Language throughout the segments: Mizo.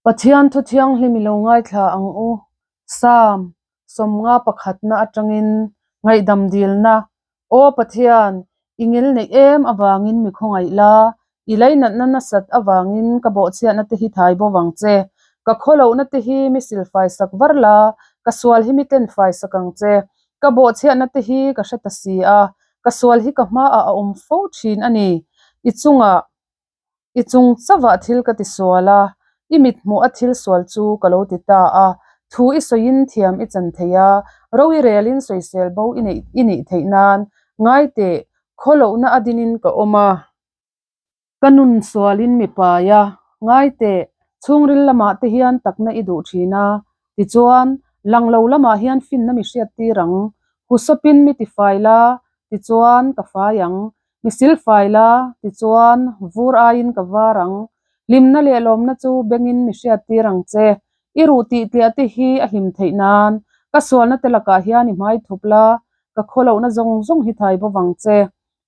Pathian thu thianghlim i lo ngaithla ang u. Psalm 50 pakhatna atangin ngaihdam dilna, Aw Pathian, i ngil neih em avangin mi khawngaih la, i leinatna nasat avangin ka bawhchhiatna te hi thai bo vang che. Ka khawlohna te hi mi silfai sak var la, ka sual hi mi tlenfai sak ang che. Ka bawhchhiatna te hi ka hre ta si a, ka sual hi ka hmaah a awm fo thin a ni. I chungah I chung chauhah thil ka ti sual a, i mithmuh a thil sual chu ka lo ti ta a. Thu i sawiin thiam i chan thei a, ro i relin sawisel bo i neih i nih theih nan ngai teh, khawlohna a dinin ka awm a. Ka nun sualin mi pai a, ngai teh, chhungril lamah te hian takna i duh thin a, tichuan, lang lo lamah hian finna mi hriat tir ang, husawpin mi tifai la, tichuan ka fai ang, Mi silfai la, tichuan vur aiin ka var ang. Hlimna leh lawmna chu bengin mi hriattir ang che. I ruh tih tliah te hi a hlim theih nan, ka sualna te lakah hian i hmai thup la, ka khawlohna zawng zawng hi thai bo vang che.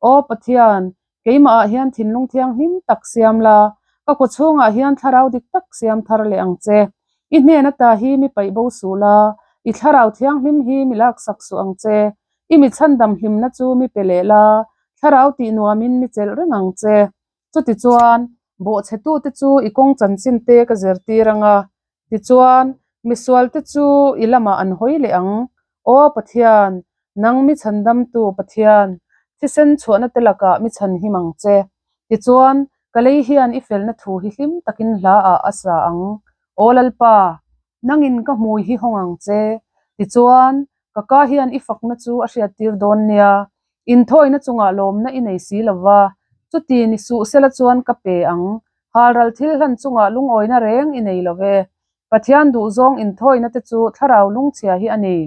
Aw Pathian, keimahah hian thinlung thianghlim tak siam la, ka kawchhungah hian thlarau dik tak siam thar leh ang che. I hnen ata hi mi paih bo suh la, i thlarau thianghlim hi mi laksak suh ang che. I mi chhandam hlimna chu mi pe leh la, thlarau tih nuamin mi chelh reng ang che. Chutichuan, bawhchhetute chu i kawng chanchin te ka zirtir ang a, tichuan, misualte chu i lamah an hawi leh ang. Aw Pathian, nang mi chhandamtu Pathian, thisen chhuahna te lakah mi chhanhim ang che. Tichuan, ka lei hian i felna thu hi hlim takin hla ah a sa ang. Aw Lalpa, nangin ka hmui hi hawng ang che. Tichuan, Ka ka hian i fakna chu a hriattir dawn nia, inthawina chungah lawmna i nei si lo va, chuti ni suh sela chuan ka pe ang, halral thil hlan chungah lungawina reng i nei lo ve. Pathian duhzawng inthawina te chu thlarau lungchhia hi a ni.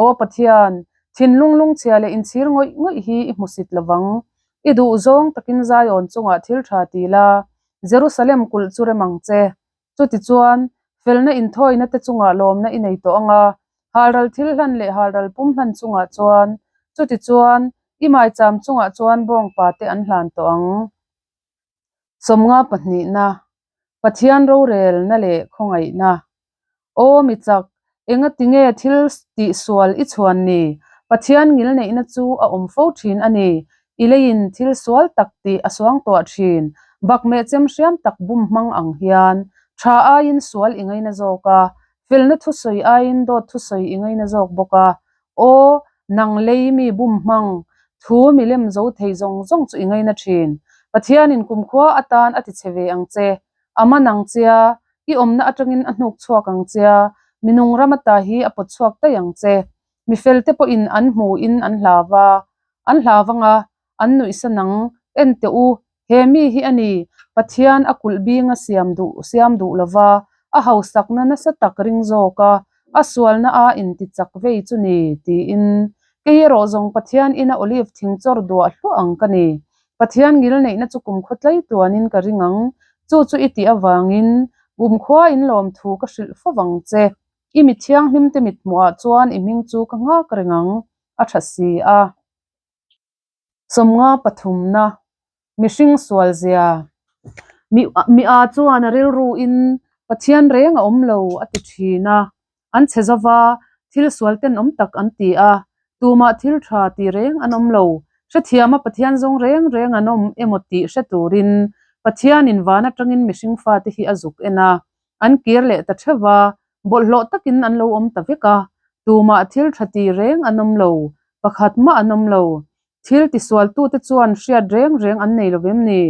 Aw Pathian, thinlung lungchhia leh inchhir ngawih ngawih hi i hmusit lo vang. I duhzawng takin Zion chungah thil tha ti la, Jerusalem kulh chu rem ang che. Chutichuan, felna inthawina te chungah lawmna i nei tawh ang a, halral thil hlan leh halral pum hlan chungah chuan, chutichuan, i maicham chungah chuan bawngpa te an hlan tawh ang. 50 pahnihna, Pathian rorelna leh khawngaihna. Aw mi chak, enga tinge thil tih sual i chhuan ni? Pathian ngilneihna chu a awm fo thin a ni. I leiin thil sual tak tih a suang tuah thin. Bakmeh chem hriam tak bum hmang ang hian, tha aiin sual i ngaina zawk a, felna thusawi aiin dawt thusawi i ngaina zawk bawk a. Aw, nang lei mi bum hmang, thu mi lem zo thei zawng zawng chu i ngaina thin. Pathianin kumkhua atan a ti che ve ang che. A man ang chia, I awmna atangin a hnuk chhuak ang che a, mi nung ram ata hi a pawt chhuak daih ang che. Mi felte pawhin an hmuhin an hlau va, an hlau ang a, an nuihsan ang. En teh u, he mi hi a ni, Pathian a kulh binga siam duh siam duh lo va, a hausakna nasa tak ring zawk a, a sualna a inti chak vei chu ni, tiin. Kei erawh zawng Pathian ina olive thing chawr duah hluah ang ka ni. Pathian ngilneihna chu kumkhua tlai tuanin ka ring ang, chu chu i tih avangin kumkhua in lawmthu ka hrilh fo vang che. I mi thianghlimte mithmuhah chuan i hming chu ka nghak reng ang, a tha si a. 50 pathumna, Mihring sual zia. Mi mi a chuan a rilruin Pathian reng a awm lo a ti thin a. An chhe zova, thil sual tenawm tak an ti a, tumah thil tha ti reng an awm lo. Hrethiama Pathian zawng reng reng an awm emaw tih hre turin Pathianin van atangin mihring fate hi a zuk en a, an kir leh ta theuh va, bawlhhlawh takin an lo awm ta vek a, tumah thil tha ti reng an awm lo, pakhat mah an awm lo. Thil tisualtute chuan hriat reng reng an nei lo vem ni?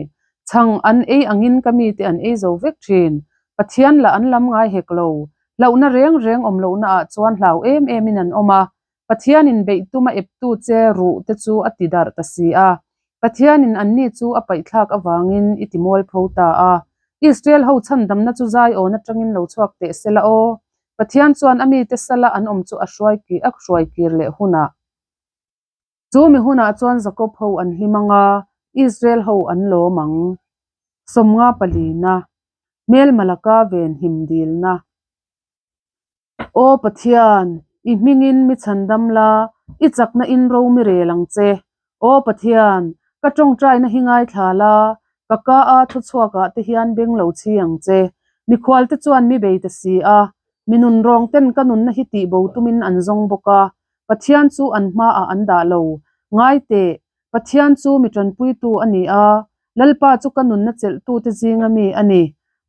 Chhang an ei angin ka mite an ei zo vek thin. Pathian lah an lam ngai hek lo. Hlauhna reng reng awm lohnaah chuan hlau em emin an awm a. Pathianin beih tuma eptu che ruh te chu a ti darh ta si a. Pathianin anni chu a paihthlak avangin i ti mualpho ta a. Israel ho chhandamna chu Zion atangin lo chhuak teh sela aw. Pathian chuan a mite sala an awm chu a hruai a hruai kir leh hunah. Chu mi hunah chuan Jakob ho an hlim ang a, Israel ho an lawm ang. 50 palina, Hmelma laka venhim dilna. Aw Pathian, i hmingin mi chhandam la, i chakna in ro mi rel ang che. Aw Pathian, ka tawngtaina hi ngaithla la, ka ka a thuchhuakah te hian beng lo chhi ang che. Mikhualte chuan mi bei ta si a, mi nunrawng ten ka nunna hi tihbo tumin an zawng bawk a, Pathian chu an hmaah an dah lo. Ngai teh, Pathian chu mi tanpuitu a ni a, Lalpa chu ka nunna chelhtute zinga mi a ni.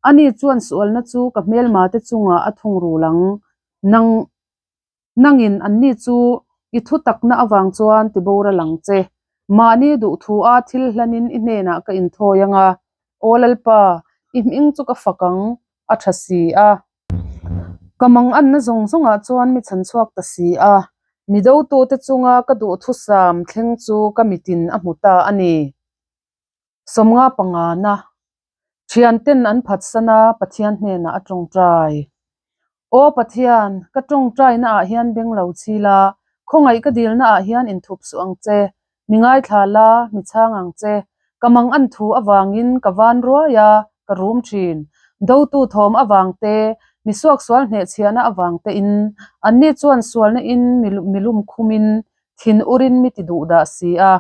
Ani chuan sualna chu ka hmelmate chungah a thungrul ang. Nang. Nangin anni chu i thu takna avang chuan ti boral ang che. Mahni duhthua thil hlanin i hnenah ka inthawi ang a, Aw Lalpa, i hming chu ka fak ang, a tha si a. Ka manganna zawng zawngah chuan mi chhan chhuak ta si a, mi dotute chunga ka duhthusam thleng chu ka mitin a hmu ta a ni. 50 pangana, Thianten an phatsan a, Pathian hnenah a tawngtai. Aw Pathian, ka tawngtaina ah hian beng lo chhil a, khawngaih ka dilna ah hian inthup suh ang che, mi ngaithla la, mi chhang ang che. Ka mang an thu avangin ka van ruai a, ka rum thin. Dotu thawm avang te, mi suaksual hnehchhiahna avang te in, anni chuan sualna in mi lum khumin thin urin mi ti duh dah si a.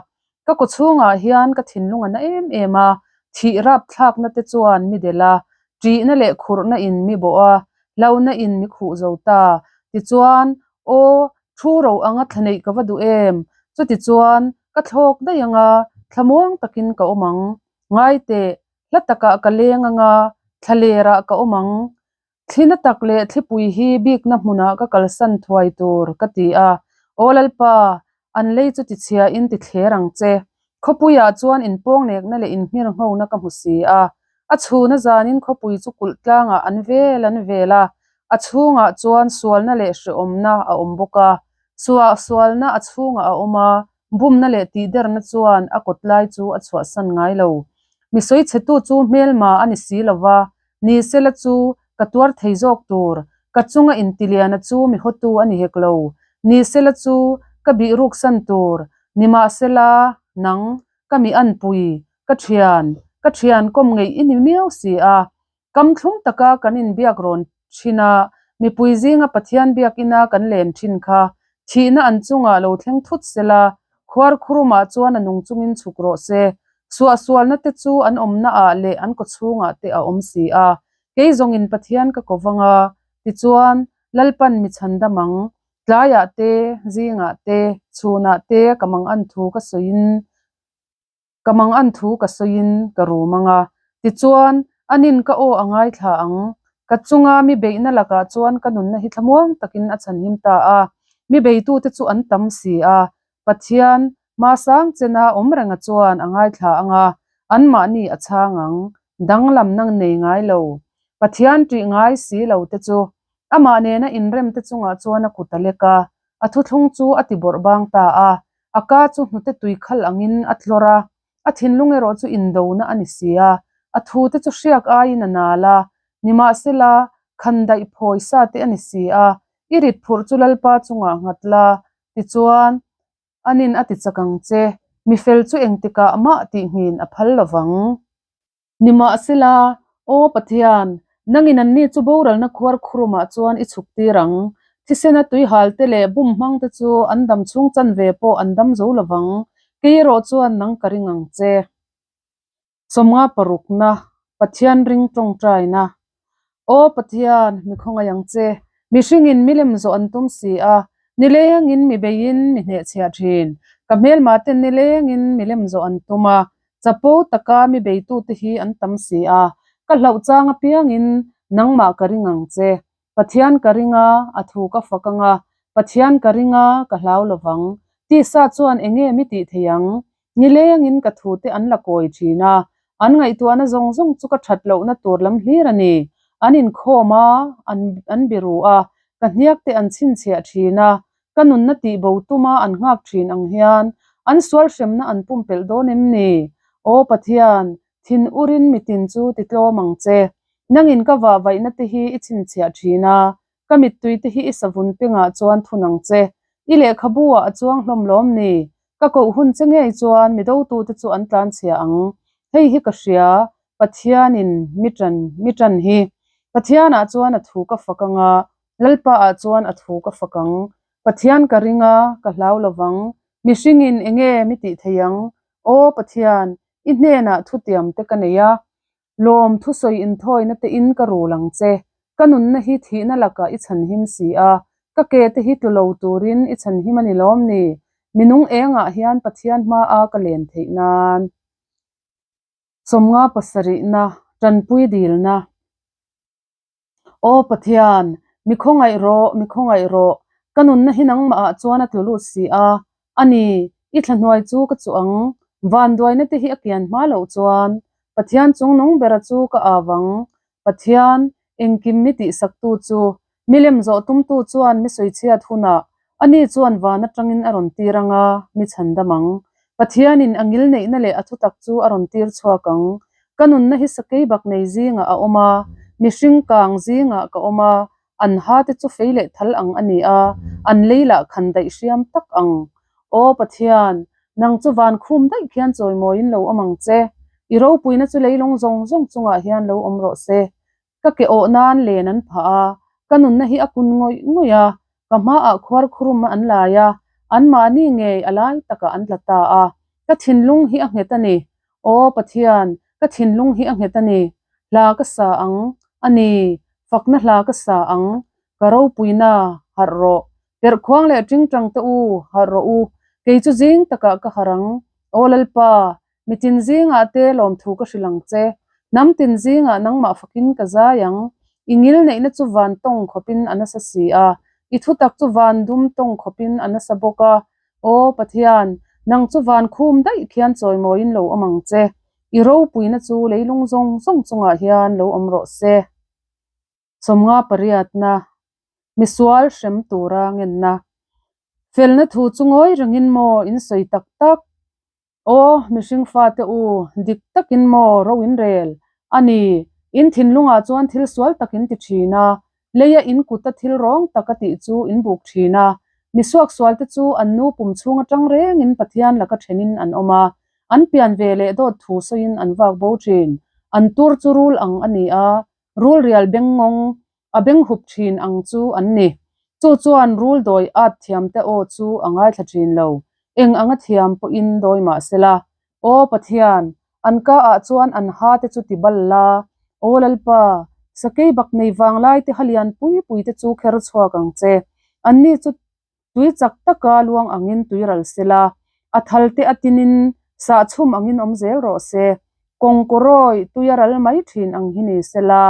Ka kaw chhungah hian ka thinlung a na em em a, thih rap thlakna te chuan mi delh a, ṭihna leh khurhna in mi bawh a, hlauhna in mi khuh zo ta. Tichuan, aw, thu ro anga thla neih ka va duh em? Chutichuan, ka thlawk daih anga thlamuang takin ka awm ang. Ngai teh, hla takah ka leng anga thlalerah ka awm ang. Thlina tak leh thlipui hi bikna hmunah ka kalsan thuai tur, ka ti a. Aw Lalpa, an lei chu tichhiain ti thler ang che. Khawpuiah chuan inpawngnekna leh inhmirnghona ka hmu si a. A chhuna zanin khawpui chu kulh tlangah an vel an vel a, a chhungah chuan sualna leh hrehawmna a awm bawk a. Suahsualna a chhungah a awm a, bumna leh tihderna chuan a kawtlai chu a chhuahsan ngai lo. Mi sawichhetu chu hmelma a ni si lo va, Ni sela chu ka tuar thei zawk tur, ka chunga intiliana chu mi hawtu a ni hek lo. Ni sela chu ka bih ruksan tur, nimahsela nang, ka mi anpui, ka thian, ka thian kawm ngeih i ni miau si a. Kam thlum taka kan inbiak rawn thin a, mipui zinga Pathian biakina kan len thin kha, thihna an chungah lo thleng thut sela, Khuarkhurumah chuan a nung chungin chhuk rawh se. Suahsualna te chu an awmnaah leh an kawchhungah te a awm si a. Kei zawngin Pathian ka ko vang a, tichuan, Lalpan mi chhan dam ang. Tlaiah te, zingah te, chhunah te ka mangan thu ka sawiin, Ka mangan thu ka sawiin ka rum ang a, tichuan, anin ka aw a ngaithla ang. Ka chunga mi beihna lakah chuan ka nunna hi thlamuang takin a chhanhim ta a, mi beitute chu an tam si a. Pathian, hmasang chena awm renga chuan a ngaithla ang a, anmahni a chhang ang, danglamna nei ngai lo. Pathian ṭih ngai si lo te chu amah nena inremte chungah chuan a kut a lek a, A thuthlung chu a ti bawrh bang ta a, a ka chu hnute tui khal angin a tlawr a, a thinlung erawh chu indona a ni si a, a thute chu hriak aiin a nal a, nimahsela, khandaih phawi sa te a ni si a, i rit phurh chu Lalpa chungah nghat la, tichuan, anin a ti chak ang che, mifel chu engtikah mah tihngin a phal lovang. Nimahsela, Aw Pathian, nangin anni chu boralna khuar khurumah chuan i chhuk tir ang. Thisena tuihalte leh bum hmangte chu an dam chhung chanve pawh an dam zo lovang. Kei erawh chuan nang ka ring ang che. 50 parukna, Pathian ring tawngtaina. Aw Pathian, mi khawngaih ang che. Mihringin milem zawh an tum si a, nilengin mi beiin mi hnehchhiah thin. Ka hmelmaten nilengin milem zawh an tum a, chapo taka mi beitute hi an tam si a. Ka hlauh chang apiangin nangmah ka ring ang che. Pathian ka ring a, a thu ka fak ang a, Pathian ka ring a, ka hlau lovang. Tisa chuan enge mi tih thei ang? Nilengin ka thute an la kawi thin a, an ngaihtuahna zawng zawng chu ka that lohna tur lam hlir a ni. An inkhawm a, an an biru a, ka hniakte an chhinchhiah thin a, ka nunna tihbo tuma an nghak thin ang hian an sual hremna an pumpelh dawn em ni? Aw Pathian, thin urin mitin chu titlawm ang che. Nangin ka vahvaihna te hi i chhinchhiah thin a, Ka mittui te hi i savun pengah chuan thun ang che. I lehkhabu ah a chuang hlawm lawm ni? Ka koh hun che ngei chuan mi dotute chu an tlanchhia ang. Hei hi ka hria, Pathianin mi ṭan mi ṭan hi. Pathianah chuan a thu ka fak ang a, Lalpa ah chuan a thu ka fak ang. Pathian ka ring a, ka hlau lovang. Mihringin enge mi tih thei ang? Aw Pathian, i hnenah thutiam te ka nei a. Lawm thusawi inthawina te in ka rul ang che. Ka nunna hi thihna lakah i chhanhim si a, ka ke te hi tlu lo turin i chhanhim a ni lawm ni? Minung engah hian Pathian hmaa ka len theih nan. 50 pasarihna, Tanpui dilna. Aw Pathian, mi khawngaih rawh, mi khawngaih rawh, ka nunna hi nangmah ah chuan a tlu lut si a, a ni, i thlahnuai chu ka chuh ang, vanduaina te hi a kian hma loh chuan Pathian chungnung bera chu ka av ang, Pathian, engkim mi tihsaktu chu, milem zawh tumtu chuan mi sawichhiat hunah ani chuan van atangin a rawn tir ang a, mi chhandam ang. Pathianin a ngilneihna leh a thutak chu a rawn tir chhuak ang. Ka nunna hi sakei bak nei zingah a awm a, mihring kang zingah ka awm a, an ha te chu fei leh thal ang a ni a, an lei lah khan daih hriam tak ang. Aw Pathian, nang chu van khum daih khian chawimawiin lo awm ang che. I ropuina chu leilung zawng zawng chungah hian lo awm rawh se. Ka ke awh nan len an phah a, ka nunna hi a kun ngawih ngawih a, ka hmaah khuar khurum an lai a, anmahni ngei a lai takah an tla ta a. Ka thinlung hi a nghet a ni. Aw Pathian, ka thinlung hi a nghet a ni. Hla ka sa ang, a ni, fakna hla ka sa ang. Ka ropuina, harh rawh. Perhkhuang leh tingtang te u, harh rawh u. Kei chu zing takah ka harh ang. Aw Lalpa, Mitin zingah te lawmthu ka hrilh ang che. Hnam tin zingah nangmah fakin ka zai ang. I ngil neihna chu van tawng khawpin a nasa si a, i thutak chu van dum tawng khawpin a nasa bawk a. Aw Pathian, nang chu van khum daih khian chawimawiin lo awm ang che. I ropuina chu leilung zawng zawng chungah hian lo awm rawh se. 50 pariatna, Misual hrem tura ngenna. Felna thu chu ngawi rengin maw in sawi tak tak? Aw, mihring fate u, dik takin maw ro in rel? A ni, in thinlungah chuan thil sual tak in ti thin a, leia in kuta thil rawng tak a tih chu in buk thin a. Misuaksualte chu an nu pum chhung atang rengin Pathian laka thenin an awm a, an pian ve leh dawt thu sawiin an vak bo thin. An tur chu rul ang a ni a, rul rial bengngawng a beng hup thin ang chu an ni. Chu chuan rul dawi at thiamte aw chu a ngaithla thin lo, eng anga thiam pawhin dawi mah sela. Aw Pathian, an ka ah chuan an ha te chu ti bal la. Aw Lalpa, sakei bak nei vanglai te ha lian pui pui te chu kher chhuak ang che. Anni chu Tui chak taka luang angin tui ral sela, a thal te a tinin sahchhum angin awm zel rawh se. Kawngkawrawi tui a ral mai thin ang hi ni sela,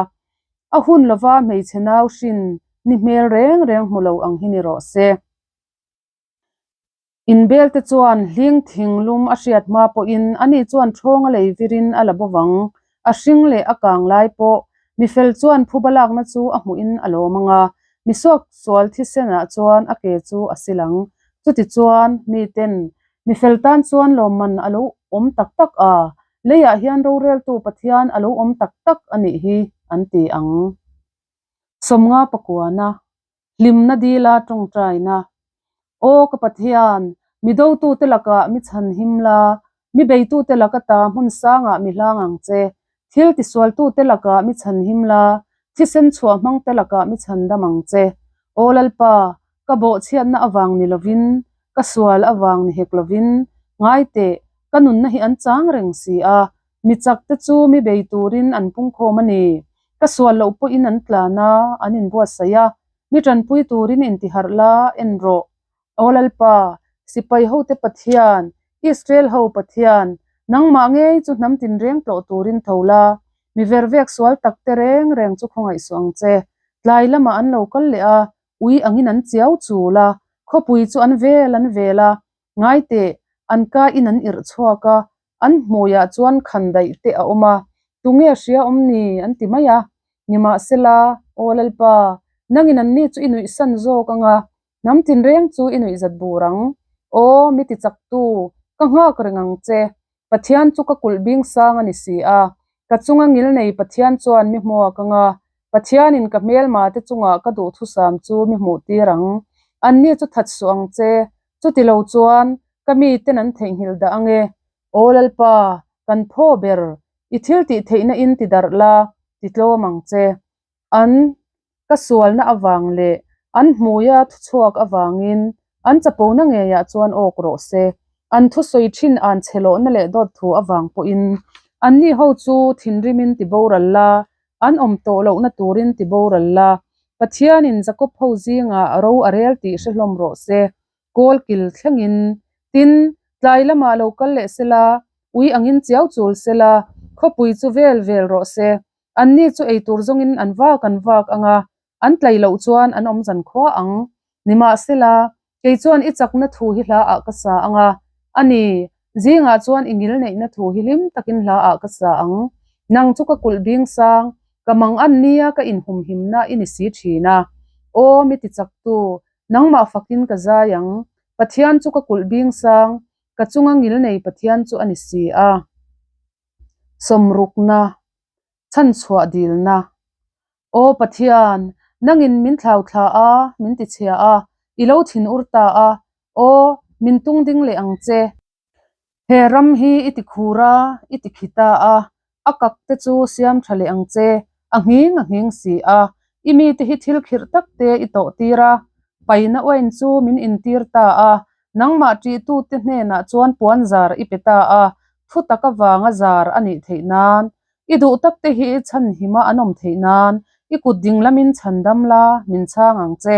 a hun lova hmeichhe nau hrin ni hmel reng reng hmu lo ang hi ni rawh se. Inbel te chuan hling thinglum a hriat hma pawhin ani chuan ṭhawnga lei virin a la bawvang, a hring leh a kang lai pawh mifel chuan phuba lakna chu a hmuhin a lawm ang a, misuak sual thisenah chuan a ke chu a sil ang. Chutichuan, miten mifel tan chuan lawmman a lo awm tak tak a, leiah hian roreltu Pathian a lo awm tak tak a nih hi an ti ang. 50 pakuana Hlimna dila tawngtaina. Aw ka Pathian, mi dotute lakah mi chhanhim la, mi beitute laka ta hmun sangah mi hlang ang che. Thil tisualtute lakah mi chhanhim la, thisen chhuah hmangte lakah mi chhandam ang che. Aw Lalpa, ka bawhchhiatna avang ni lovin, ka sual avang ni hek lovin, ngai teh, ka nunna hi an chang reng si a, Mi chakte chu mi bei turin an pungkhawm a ni. Ka sual loh pawhin an tlan a, an inbuatsaih a. Mi tanpui turin intiharh la, en rawh. Aw Lalpa, sipai hote Pathian, Israel ho Pathian, nangmah ngei chu hnam tinreng tlawh turin tho la, mi vervek sual takte reng reng chu khawngaih suh ang che. Tlai lamah an lo kal leh a, ui angin an chiau chul a, khawpui chu an vel an vel a, ngai teh, an ka in an irh chhuak a, An hmuiah chuan khan daih te a awm a, tunge hria awm ni? an ti mai a. Nimahsela, Aw Lalpa, nangin anni chu i nuihsan zawk ang a, hnam tinreng chu i nuihzat bur ang. Aw, mi tichaktu, ka nghak reng ang che. Pathian chu ka kulh bing sang a ni si a, ka chunga ngilnei Pathian chuan mi hmuak ang a, Pathianin ka hmelma te chungah ka duhthusam chu mi hmuhtir ang. Anni chu that suh ang che, Chuti lo chuan ka miten an theihnghilh dah ange. Aw Lalpa, kan phaw ber, i thil tih theihna in ti darh la, ti tlawm ang che. An ka sualna avang leh an hmuia thuchhuak avangin an chapona ngeiah chuan awk rawh se. An thusawi thin an che lawhna leh dawt thu avang pawhin. Anni ho chu thinrimin ti boral la, an awm tawh lohna turin ti boral la. Pathianin Jakob ho zingah ro a rel tih hre hlawm rawh se. Kawl kil thlengin. Tin, tlai lamah lo kal leh sela, ui angin chiau chul sela, khawpui chu vel vel rawh se. Anni chu eitur zawngin an vak an vak ang a, an tlai loh chuan an awm zan khua ang. Nimahsela, kei chuan i chakna thu hi hla ah ka sa ang a, a ni, zingah chuan i ngil neihna thu hi hlim takin hla ah ka sa ang. Nang chu ka kulh bing sang, ka mang an nia ka inhumhimna i ni si thin a. Aw, mi ti chaktu, nangmah fakin ka zai ang. Pathian chu ka kulh bing sang, ka chunga ngil nei Pathian chu a ni si a. Sawmrukna, chhanchhuah dilna. Aw Pathian, nangin min thlau thla a, min tichhia a, i lo thin ur ta a, aw, min tung ding leh ang che. He ram hi i ti khur a, i ti khi ta a, a kak te chu siam tha leh ang che, a nghing a nghing si a, i mite hi thil khirh tak te i tawh tir a, paina uain chu min intir ta a, Nangmah ṭihtute hnenah chuan puan zar i pe ta a, thu tak avanga zar a nih theih nan, i duh takte hi i chhanhima an awm theih nan, i kut ding lamin chhandam la, min chhang ang che.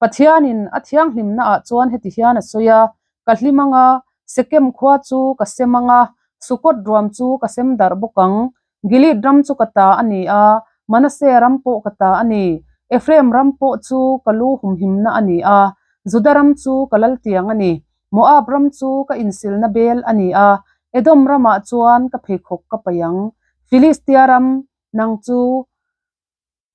Pathianin a thianghlimnaah chuan heti hian a sawi a, Ka hlim anga, Sekem khua chu ka sem anga, Sukot ruam chu ka sem darh bawk ang. Gilead ram chu ka ta a ni a, Manasseh ram pawh ka ta a ni. Ephraim ram pawh chu ka lu humhimna a ni a, Juda ram chu ka laltiang a ni. Moab ram chu ka insilna bel a ni a, Edom ramah chuan ka pheikhawk ka paih ang. Filistia ram, nang chu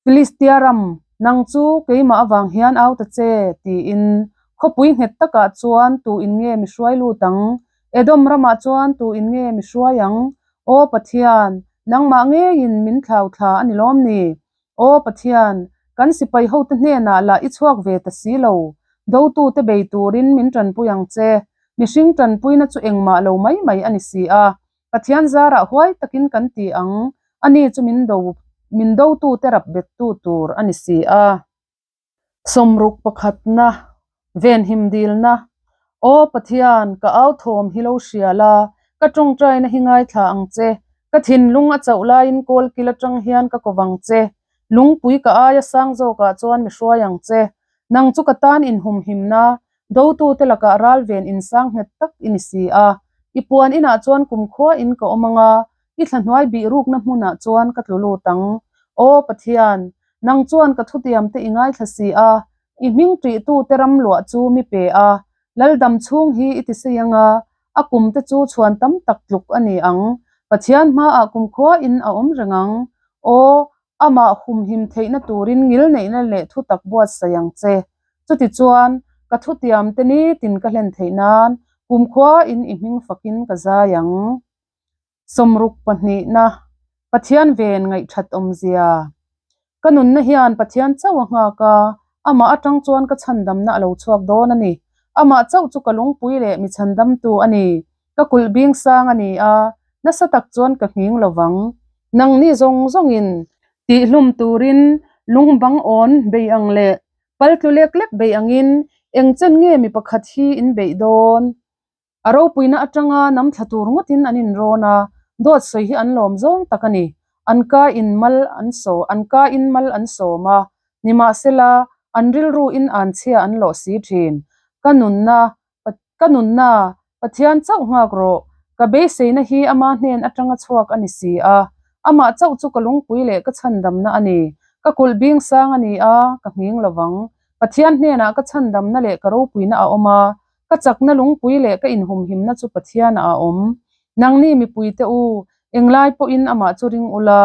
Filistia ram, nang chu keimah avang hian au ta che, tiin khawpui nghet takah chuan tu in nge mi hruai lut ang? Edom ramah chuan tu in nge mi hruai ang? Aw Pathian, nangmah ngeiin min thlau thla a ni lawm ni? Aw Pathian, kan sipai hote hnenah lah i chhuak ve ta si lo. Dotute bei turin min tanpui ang che. Mihring tanpuina chu engmah lo mai mai a ni si a. Pathian zarah huai takin kan ti ang, ani chu min do min dotute rap bettu tur a ni si a. Sawmruk pakhatna, venhim dilna, Aw Pathian, ka au thawm hi lo hria la, ka tawngtaina hi ngaithla ang che, ka thinlung a chauh laiin kawl kil atang hian ka kovang che, lungpui ka aia sang zawkah chuan mi hruai ang che, nang chu ka tan inhumhimna, Dotute lakah ral ven insang nghet tak i ni si a, i puan inah chuan kumkhua in ka awm ang a, i thlahnuai bih rukna hmunah chuan ka tlu lut ang. Aw Pathian, nang chuan ka thutiamte i ngaithla si a, i hming ṭihtute ram luah chu mi pe a, Laldam chhung hi i ti sei ang a, a kumte chu chhuan tam tak tluk a ni ang. Pathian hmaah kumkhua in a awm reng ang. Aw, Amah humhim theihna turin ngilneihna leh thutak buatsaih ang che. Chutichuan, ka thutiamte nitin ka hlen theih nan kumkhuain i hming fakin ka zai ang. Sawmruk pahnihna, Pathian ven ngaihthat awmzia. Ka nunna hian Pathian chauh a nghak a, amah atang chuan ka chhandamna a lo chhuak dawn a ni. Amah chauh chu ka lungpui leh mi chhandamtu a ni. Ka kulh bing sang a ni a, nasa tak chuan ka nghing lo vang. Nangni zawng zawngin tihhlum turin lungbang awn bei ang leh pal tlu lek lek bei angin eng chen nge mi pakhat hi in beih dawn? A ropuina atanga nam thla tur ngawtin an inrawn a, dawt sawi hi an lawm zawng tak a ni. An ka in mal an saw an ka in mal an sawm a, nimahsela an rilru in anchhia an lawh si thin. Ka nunna Ka nunna, Pathian chauh nghak rawh. Ka beiseina hi ama hnen atanga chhuak a ni si a. Amah chauh chu ka lungpui leh ka chhandamna a ni. Ka kulh bing sang a ni a, ka nghing lo vang. Pathian hnenah ka chhandamna leh ka ropuina a awm a, ka chakna lungpui leh ka inhumhimna chu Pathianah a awm. Nangni mipuite u, englai pawhin amah chu ring ula,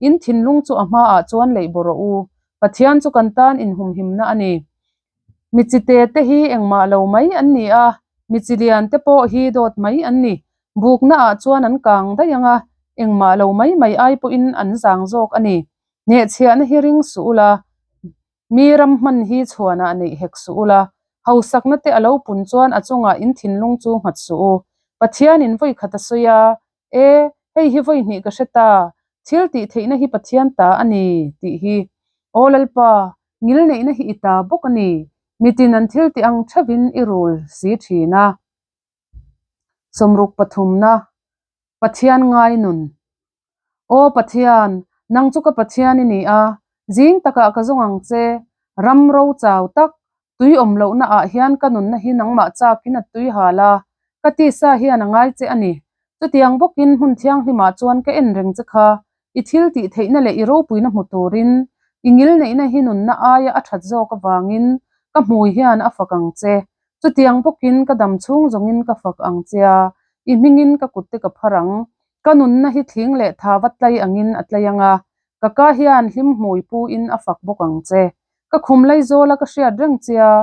in thinlung chu a hmaah chuan leih bawh rawh u. Pathian chu kan tan inhumhimna a ni. Mi chi te te hi engmah lo mai an ni a, mi chi lian te pawh hi dawt mai an ni. Bukna ah chuan an kang daih ang a, engmah lo mai mai ai pawhin an zang zawk a ni. Hnehchhiahna hi ring suh ula, mi ram hman hi chhuanah neih hek suh ula, hausakna te a lo pun chuan a chungah in thinlung chu nghat suh u. Pathianin vawi khat a sawi a, E, hei hi vawi hnih ka hre ta, thil tih theihna hi Pathian ta a ni, tih hi. Aw Lalpa, ngilneihna hi i ta bawk a ni, mitin an thil tih ang theuhin i rul si thin a. Sawmruk pathumna, Pathian ngai nun. Aw Pathian, nang chu ka Pathian i ni a, zing takah ka zawng ang che, ram ro chau tak, tui awm lohna ah hian ka nunna hi nangmah chakin a tui hal a, ka tisa hian a ngai che a ni. Chutiang bawkin hmun thianghlimah chuan ka en reng che kha, i thil tih theihna leh i ropuina hmu turin, i ngilneihna hi nunna aia a that zawk avangin ka hmui hian a fak ang che. Chutiang bawkin ka dam chhung zawngin ka fak ang che a, i hmingin ka kutte ka phar ang. Ka nunna hi thling leh tha va tlai angin a tlai ang a, ka ka hian hlim hmui puin a fak bawk ang che. Ka khum laizawla ka hriat reng che a,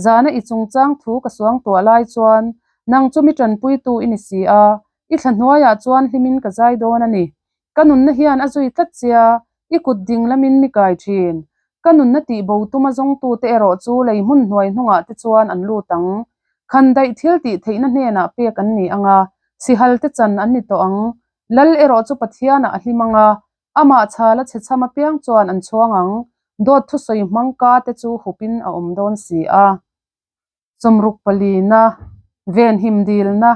zana i chungchang thu ka suang tuah lai chuan nang chu mi tanpuitu i ni si a, i thla hnuaiah chuan hlimin ka zai dawn a ni. Ka nunna hian a zui tlat che a, i kut ding lamin mi kai thin. Ka nunna tih bo tuma zawngtute erawh chu lei hmun hnuai hnungah te chuan an lut ang. Khandaih thil tih theihna hnenah pek an ni ang a, sihal te chan an ni tawh ang. Lal erawh chu Pathianah a hlim ang a, amah chhala chhe chham apiang chuan an chhuang ang. Dawt thusawi hmang ka te chu hupin a awm dawn si a. Sawmruk palina, venhim dilna.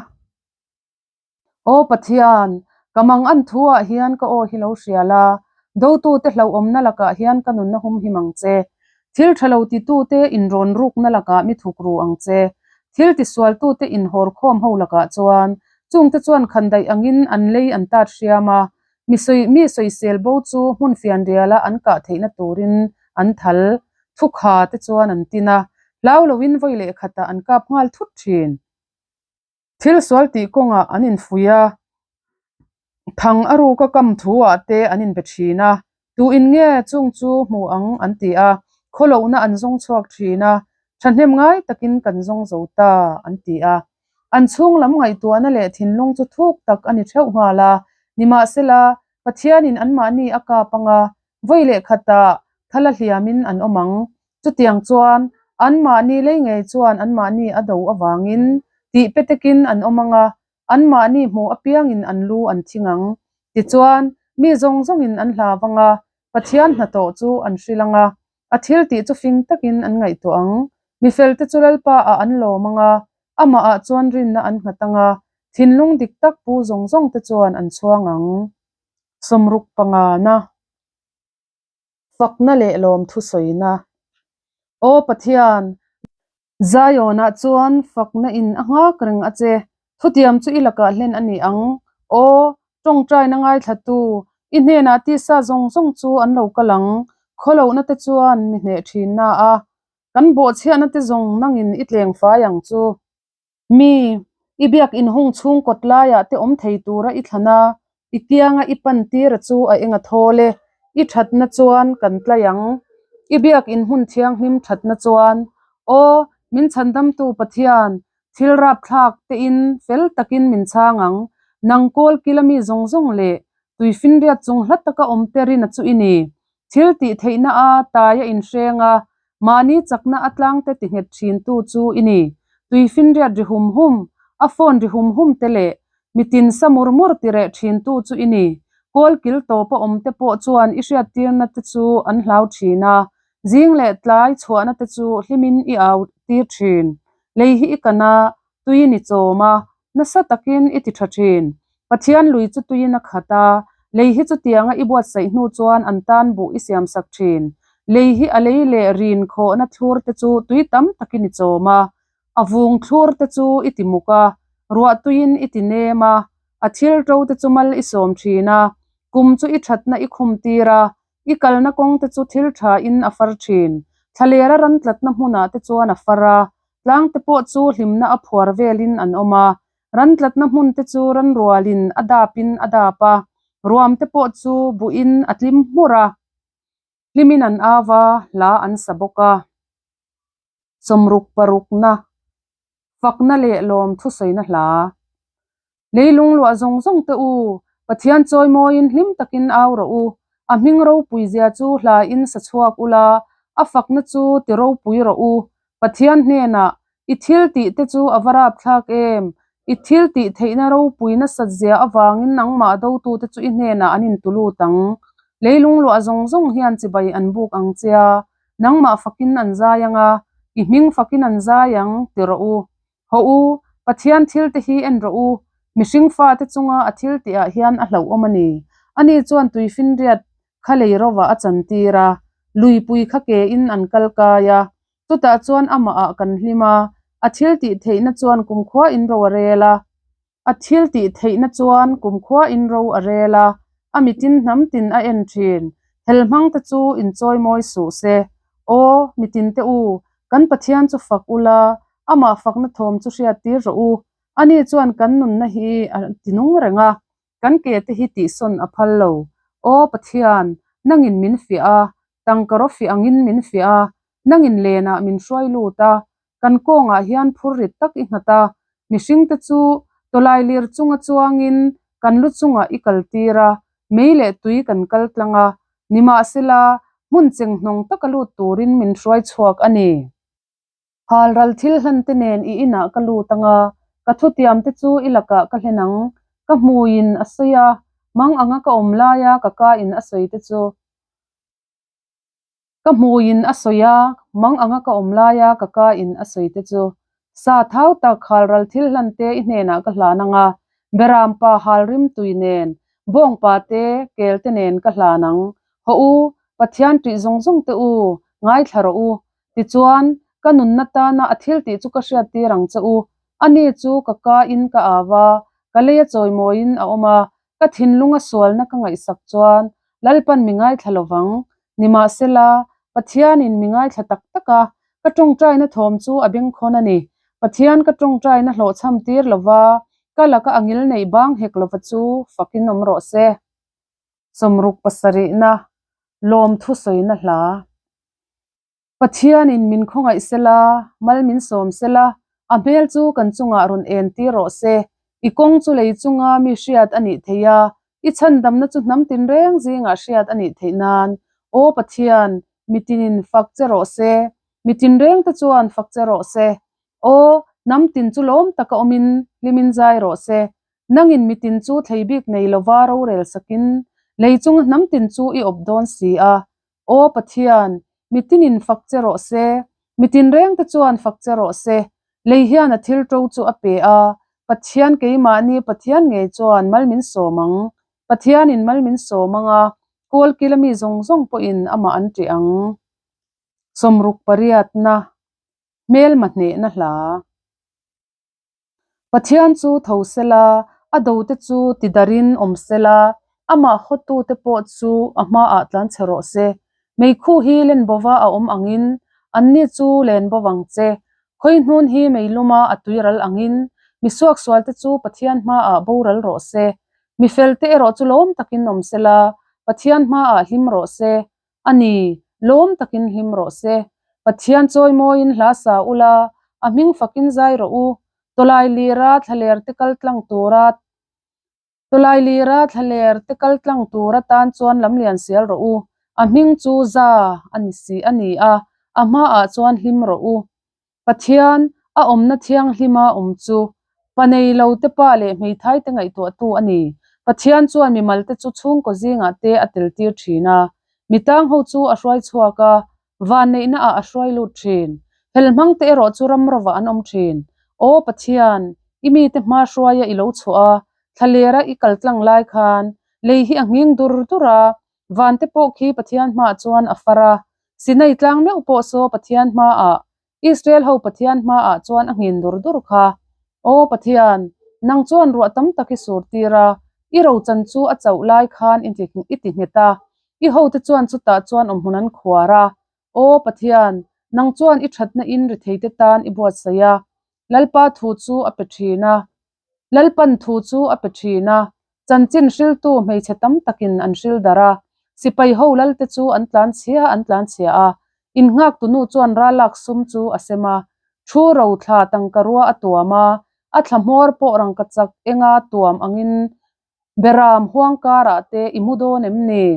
Aw Pathian, ka mang an thu ah hian ka aw hi lo hria la, dotute hlauhawmna lakah hian ka nunna humhim ang che. Thil tha lo titute inrawn rukna lakah mi thuk ru ang che. Thil tisualtute inhawrkhawm ho lakah chuan chungte chuan khandaih angin an lei an tat hriam a, mi sawi mi sawisel bo chu hmun fianriala an kah theihna turin an thal thukha te chuan an tin a, hlau loin vawi leh khatah an kap nghal thut thin. Thil sual tih kawngah an infuih a, thang a ruka kam thu-ah te an inbe thin a, tu in nge chung chu hmu ang an ti a, khawlohna an zawng chhuak thin a, thahnem ngai takin kan zawng zo ta an ti a. An chhung lam ngaihtuahna leh thinlung chu thuk tak a ni theuh nghal a, nimahsela Pathianin anmahni a kap anga vawi leh khatah thala hliamin an awm ang. Chutiang chuan anmahni lei ngei chuan anmahni a do avangin tih pe takin an awm ang a, anmahni hmuh apiangin an lu an thing ang. Tichuan, mi zawng zawngin an hlav ang a, Pathian hnathawh chu an hrilh ang a, a thil tih chu fing takin an ngaihtuah ang. Mi felte chu Lalpa ah an lawm ang a, amahah chuan rinna an nghat ang a, thinlung dik tak pu zawng zawngte chuan an chhuang ang. Sawmruk pangana. Fakna leh lawmthu sawina. Aw Pathian, Zionah chuan fakna in a nghak reng a che. Thutiam chu i lakah hlen a ni ang. Aw, tawngtaina ngaithlatu, i hnenah tisa zawng zawng chu an lo kal ang. Khawlohna te chuan mi hneh thin na a. Kan bawhchhiahna te zawng nangin i tleng fai ang chu. Mi, i biak inhung chhung kawt laiah te awm thei tura i thlan a, i kianga i pan tira chu a eng a thawl e, i thatna chuan kan tlai ang. I biak inhmun thianghlim thatna chuan, Aw, min chhandamtu Pathian, thil rapthlak tein fel takin min chhang ang, nang kawl kila mi zawng zawng leh tuifinriat chung hla taka awm te rina chu i ni. Thil tih theihna a tai a inhreng a, mahni chakna a tlangte ti nghet thintu chu i ni. Tuifinriat ri hum hum, a phone ri hum hum te leh mitin sa mur mur ti reh thintu chu i ni. Kawl kil tawpa awm te pawh chuan i hriattirna te chu an hlau thin a, zing leh tlai chhuahna te chu hlimin i au tir thin. Lei hi i kan a, tuiin i chawm a, nasa takin i ti tha thin. Pathian lui chu tuiin a khat a, lei hi chutianga i buatsaih hnu chuan an tan buh i siamsak thin. Lei hi a lei leh rin khawhna thlur te chu tui tam takin i chawm a, a vung thlur te chu i ti muk a, ruah tuiin i ti nem a, a thil to te chu mal i sawm thin a, kum chu i thatna i khum tir a, I kalna kawng te chu thil tha in a far thin. Thlalera ran tlatna hmunah te chuan a far a, tlang te pawh chu hlimna a phuar velin an awm a. Ran tlatna hmun te chu ran rualin a dapin a dap a, ruam te pawh chu buhin a tlim hmur a, hlimin an au a, hla an sa bawk a. Sawmruk parukna, fakna leh lawm thusawina hla. Leilung luah zawng zawng te u, Pathian chawimawiin hlim takin au rawh u. A hming ropui zia chu hlain sa chhuak ula, a fakna chu ti ropui rawh u. Pathian hnenah, I thil tih te chu a va rapthlak em? I thil tih theihna ropui nasat zia avangin nangmah dotute chu i hnenah an intulut ang. Leilung luah zawng zawng hian chibai an buk ang che a, nangmah fakin an zai ang a, i hming fakin an zai ang, ti rawh u. Haw u, Pathian thil te hi en rawh u, mihring fate chunga a thil tihah hian a hlauhawm a ni. Ani chuan tuifinriat kha lei rovah a chantir a, luipui kha ke in an kal kai a. Chutah chuan amahah kan hlim a, a thil tih theihna chuan kumkhua in ro a rel a. A thil tih theihna chuan kumkhua in ro a rel a, a mitin hnam tin a en thin. Helhmang te chu inchawi mawi suh se. Aw, mitin te u, kan Pathian chu fak ula, amah fakna thawm chu hriat tir rawh u. Ani chuan kan nunna hi a tinung reng a, kan ke te hi tihsawn a phal lo. Aw Pathian, nangin min fiah a, tangka raw fiah angin min fiah a, nangin lenah min hruai lut a, kan kawngah hian phur rit tak i nghat a, mihringte chu tawlai lir chunga chuangin kan lu chungah i kaltir a, mei leh tui kan kal tlang a, nimahsela hmun chenghnawng taka lut turin min hruai chhuak a ni. Halral thil hlan te nen i inah ka lut ang a, ka thutiam te chu i lakah ka hlen ang, ka hmuiin a sawi a, mang anga ka awm laia ka ka in a sawi te chu ka hmuiin a sawi a, mang anga ka awm laia ka ka in a sawi te chu sa thau tak halral thil hlan te i hnenah ka hlan ang a, beram pa hal rim tui nen, bawngpa te, kel te nen ka hlan ang. Hawh u, Pathian ṭih zawng zawng te u, ngaithla rawh u, Tichuan, ka nunna tana a thil tih chu ka hriattir ang che u. Ani chu ka ka in ka au a, ka lei a chawimawiin a awm a, ka thinlunga sualna ka ngaihsak chuan Lalpan mi ngaithla lo vang. Nimahsela, Pathianin mi ngaithla tak tak a, ka tawngtaina thawm chu a bengkhawn a ni. Pathian ka tawngtaina hlawhchham tir lo va, ka laka a ngil neih bang hek lova chu fakin awm rawh se. Sawmruk pasarihna, Lawmthu sawina hla. Pathianin min khawngaih sela, mal min sawm sela, a hmel chu kan chungah rawn en tir rawh se. I kawng chu lei chunga mi hriat a nih theih a, i chhandamna chu hnam tinreng zingah hriat a nih theih nan. Aw Pathian, mitinin fak che rawh se, mi tinrengte chuan fak che rawh se. Aw, hnam tin chu lawm taka awmin hlimin zai rawh se. Nangin mitin chu thlei bik nei lova rorel sakin lei chunga hnam tin chu i awp dawn si a. Aw Pathian, mitinin fak che rawh se, mitin rengte chuan fak che rawh se. Lei hian a thil to chu a pe a, Pathian keimahni Pathian ngei chuan mal min sawm ang. Pathianin mal min sawm ang a, kawlkila mi zawng zawng pawhin amah an ṭih ang. Sawmruk pariatna, Hmelma hnehna hla. Pathian chu tho sela, a dote chu tidarin awm sela, amah hawtute pawh chu a hmaah tlan chhe rawh se. Meikhu hi len bova a awm angin, anni chu len bo vang che. Khawihnun hi meiluma a tuiral angin, mi suaksualte chu Pathian hmaah boral rawh se. Mi felte erawh chu lawm takin awm sela, Pathian hmaah hlim rawh se. A ni, lawm takin hlim rawh se. Pathian chawimawiin hla sa ula, a hming fakin zai rawh u. Tawlai lira thlaler te kal tlang tura Tawlai lira thlaler te kal tlang tur atan chuan lamlian sial rawh u. A hming chu za a ni si a ni a, a hmaah chuan hlim rawh u. Pathian, a awmna thianghlima awm chu pa nei lo te pa leh hmeithai te ngaihtuahtu a ni. Pathian chuan mimal te chu chhungkaw zingah te a tel tir thin a, mi tang ho chu a hruai chhuak a, vanneihna ah a hruai lut thin. Helhmang te erawh chu ram rovah an awm thin. Aw Pathian, i mite hma hruaia i lo chhuah a, thlalera i kal tlang lai khan lei hi a nghing dur dur a, Vante pawh khi Pathian hmaah chuan a far a, Sinai tlang meuh pawh saw Pathian hmaah, Israel ho Pathian hmaah chuan a nghin dur dur kha. Aw Pathian, nang chuan ruah tam tak i sur tir a, i rochan chu a chauh lai khan i ti nghet a, i hote chuan chutah chuan awmhmun an khuar a. Aw Pathian, nang chuan i thatna in ritheite tan i buatsaih a, Lalpa thu chu a pe thin a. Lalpan thu chu a pe thin a, chanchin hriltu hmeichhe tam takin an hril darh a, sipai ho lalte chu an tlan chhia an tlan chhia a, innghaktu nu chuan ralak sum chu a sem a, thu ro thla tangka rua a tuam a, a thla hmawr pawh rangkachak enga tuam angin beram huang karah te i mu dawn em ni?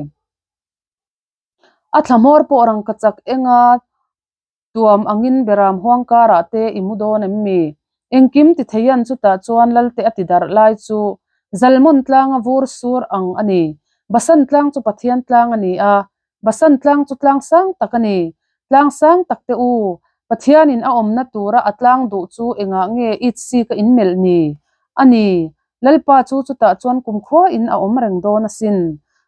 A thla hmawr pawh rangkachak enga Tuam angin beram huang karah te i mu dawn em mi? Engkim ti theian chutah chuan Lalte a ti darh lai chu Zalmon tlanga vur sur ang a ni. Basan tlang chu Pathian tlang a ni a, Basan tlang chu tlang sang tak a ni. Tlang sang tak te u, Pathianin a awmna tura a tlang duh chu engah nge it sik a inmelh ni? A ni, Lalpa chu chutah chuan kumkhua in a awm reng dawn asin.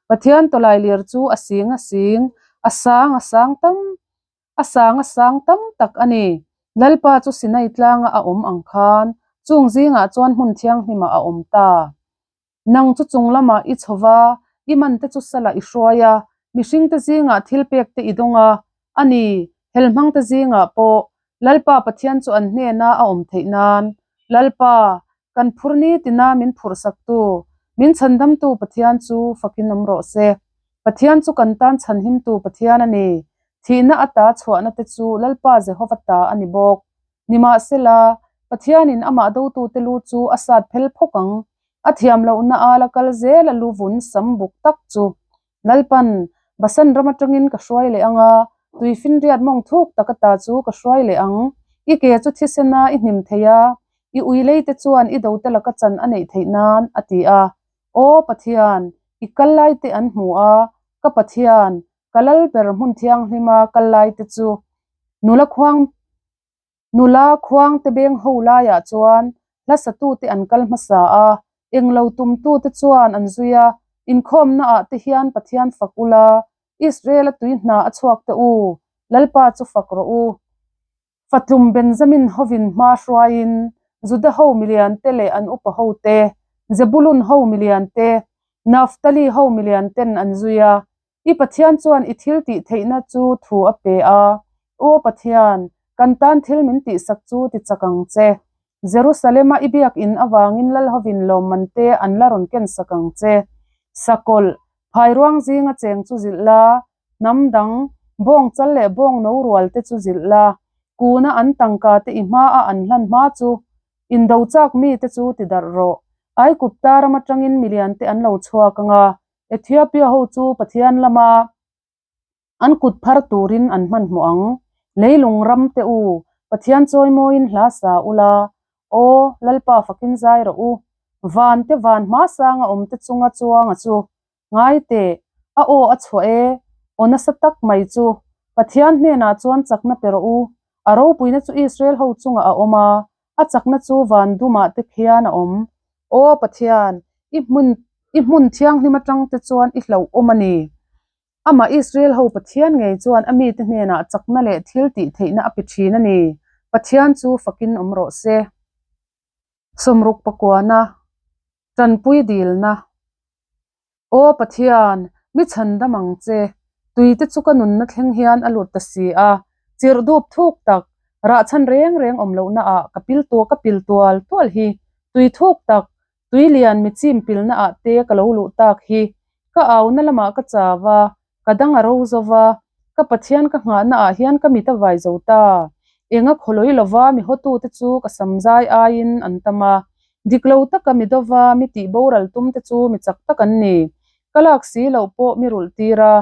Pathian tawlailir chu a sing a sing, a sang a sang tam, a sang a sang tam tak a ni. Lalpa chu Sinai tlanga a awm ang khan chung zingah chuan hmun thianghlimah a awm ta. Nang chu chung lamah i chho va, i mante chu salah i hruai a, mihringte zingah thilpek te i dawng a, a ni, helhmangte zingah pawh Lalpa Pathian chu an hnena a awm theih nan. Lalpa, kan phur ni tina min phurhsaktu, min chhandamtu Pathian chu fakin awm rawh se. Pathian chu kan tan chhanhimtu Pathian a ni. Thihna ata chhuahna te chu Lalpa Jehova ta a ni bawk. Nimahsela, Pathianin amah dotute lu chu a sat phel phawk ang. A thiam lohna a la kal zel a lu vun sam buk tak chu. Lalpan, Basan ram atangin ka hruai leh ang a, tuifinriat mawng thuk tak ata chu ka hruai leh ang. I ke chu thisena i hnim thei a, i ui leite chuan i dote laka chan a neih theih nan, a ti a. Aw Pathian, i kal laite an hmu a, ka Pathian, ka lal ber hmun thianghlima kal laite chu nula khuang Nula khuangte beng ho laiah chuan hla satute an kal hmasa a, englo tumtute chuan an zui a, Inkhawmnaah te hian Pathian fak ula, Israel-a tui hna a chhuak te u, Lalpa chu fak rawh u. Fatlum Benjamin hovin hma hruaiin Juda ho milian te leh an upa ho te, Zebulun ho milian te, Naphtali ho milian ten an zui a, I Pathian chuan i thil tih theihna chu thu a pe a, Aw Pathian, kan tan thil min tihsak chu ti chak ang che. Jerusalema i biakinn avangin Lalhovin lawmman te an la rawn kensak ang che. Sakawlh, phairuang zinga cheng chu zilh la, hnam dang, bawng chal leh bawng no rual te chu zilh la, kuna an tangka te i hmaa an hlan hma chu indo chak mite chu ti darh rawh. Aikupta ram atangin milian te an lo chhuak ang a, Ethiopia ho chu Pathian lama an kut phar turin an hmanhmawh ang. Leilung ram te u, Pathian chawimawiin hla sa ula, Aw, Lalpa fakin zai rawh u. Van te van hma sanga awm te chunga chuanga chu ngai teh, a aw a chhuah e, aw nasa tak mai chu. Pathian hnenah chuan chakna pe rawh u. A ropuina chu Israel ho chungah a awm a, a chakna chu van dumah te khian a awm. Aw Pathian, i hmun i hmun thianghlim atang te chuan i hlauhawm a ni. Amah Israel ho Pathian ngei chuan a mite hnenah chakna leh thil tih theihna a pe thin a ni. Pathian chu fakin awm rawh se. Sawmruk pakuana, Tanpui dilna. Aw Pathian, mi chhandam ang che, tuite chu ka nunna thleng hian a lut ta si a, chirh dup thuk tak, rah chhan reng reng awm lohna ah ka pil tuah ka pil tual tual hi, tui thuk tak, tui lian mi chim pilna ah te ka lo luh tak hi, ka auna lamah ka chau a, ka dang a ro zo va, ka Pathian ka nghahna ah hian ka mit a vai zo ta. Enga khawlawi lova mi hawtute chu ka sam zai aiin an tam a, dik lo taka mi dova mi tih boral tum te chu mi chak tak an ni. Ka lak si loh pawh mi rulh tir a,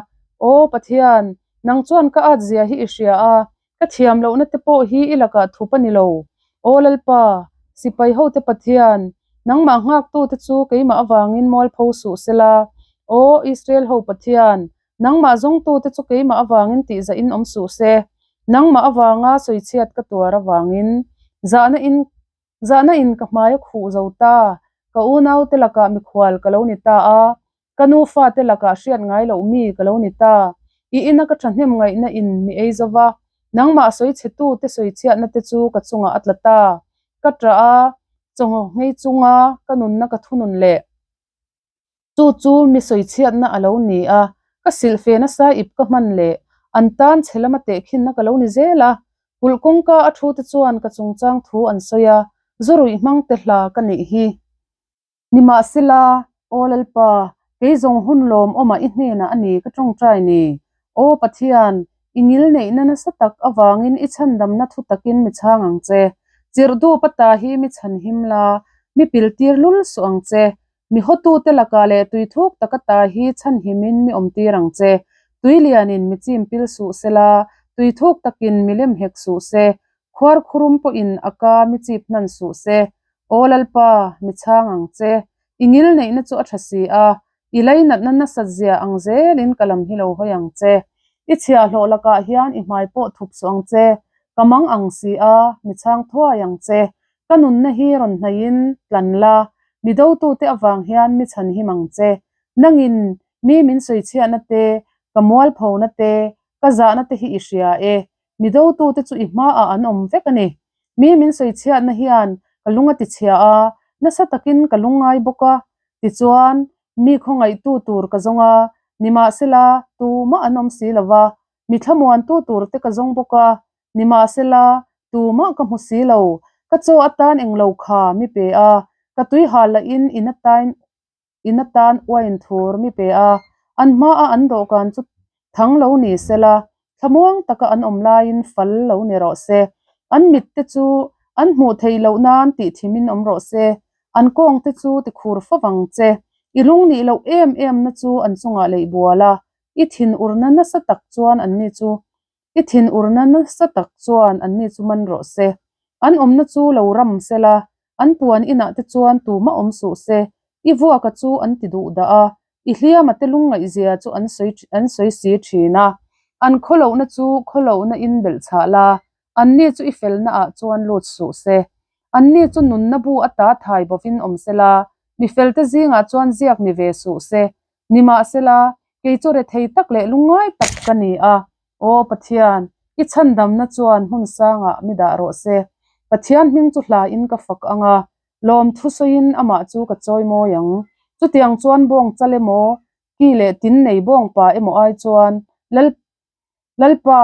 Aw Pathian, nang chuan ka at zia hi i hria a, ka thiam lohna te pawh hi i lakah thup a ni lo. Aw Lalpa, sipai hote Pathian, nangmah nghaktute chu keimah avangin mualpho suh sela. Aw Israel ho Pathian, nangmah zawngtute chu keimah avangin tihzahin awm suh se. Nangmah avanga sawichhiat ka tuar avangin zahna in Zahna in ka hmai a khuh zo ta, ka unaute lakah mikhual ka lo ni ta a, ka nu fate lakah hriat ngai loh mi ka lo ni ta. I ina ka thahnem ngaihna in mi ei zo va, nangmah sawi chhe tu te sawi chhiatna te chu ka chungah a tla ta. Ka tah a, chaw nghei chunga ka nunna ka thunun leh. Chu chu mi sawichhiatna a lo ni a, ka silhfe nasa ip ka hman leh an tan chhe lama tehkhinna ka lo ni zel a. Kulh kawngka a thu te chuan ka chungchang thu an sawi a, zu ruih hmang te hla ka nih hi. Nimahsela, Aw Lalpa, kei zawng hun lawm awmah i hnenah a ni ka tawngtai ni. Aw Pathian, i ngil neihna nasa tak avangin i chhandamna thu takin mi chhang ang che. Chirh dup ata hi mi chhan him la, mi piltir lul suh ang che. Mi hawtute lakah leh tui thuk taka ta hi chhanhimin mi awmtir ang che. Tui lianin mi chim pil suh se la, tui thuk takin mi lem hek suh se, khuar khurum pawhin a ka mi chip hnan suh se. Aw Lalpa, mi chhang ang che. I ngil neihna chu a tha si a, i lainatna nasat zia ang zelin ka lam hi lo hawi ang che. I chhiahhlawh lakah hian i hmai pawh thup suh ang che. Ka mang ang si a, mi chhang thuai ang che. Ka nunna hi rawn hnaihin tlan la, mi dotute avang hian mi chhan him ang che. Nangin Mi min sawichhiahna te, ka mualphona te, ka zahna te hi i hria e. Mi dotute chu i hmaah an awm vek a ni. Mi min sawichhiatna hian ka lung a tichhia a, nasa takin ka lungngai bawk a. Tichuan, mi khawngaihtu tur ka zawng a, nimahsela, tumah an awm si lo va. Mi thlamuantu tur te ka zawng bawk a, nimahsela, tumah ka hmu si lo. Ka chaw atan englo kha mi pe a, ka tuihal lahin in atain in atan uain thur mi pe a, an hmaah an dawhkan chu thang lo ni sela, thlamuang taka an awm laiin fal lo ni rawh se. An mit te chu an hmuh theih loh nan tih thimin awm rawh se, an kawng te chu ti khur fo vang che. I lung nih loh em em na chu an chungah leih bual a, i thinurna nasa tak chuan anni chu I thinurna nasa tak chuan anni chu man rawh se. An awmna chu lo ram sela, an puan inah te chuan tumah awm suh se. I vuaka chu an ti duh dah a, i hliama te lungngaihzia chu an sawi an sawi si thin a. An khawlohna chu khawlohna in belh chhah la, anni chu i felna ah chuan lut suh se. Anni chu nunna bu ata thai bovin awm sela, mi felte zingah chuan ziak ni ve suh se. Nimahsela, kei chu rethei tak leh lungngai tak ka ni a, Aw Pathian, i chhandamna chuan hmun sangah mi dah rawh se. Pathian hming chu hlain ka fak ang a, lawmthu sawiin amah chu ka chawi mawi ang. Chutiang chuan bawng chal emaw, ki leh tin nei bawng pa emaw ai chuan Lal Lalpa,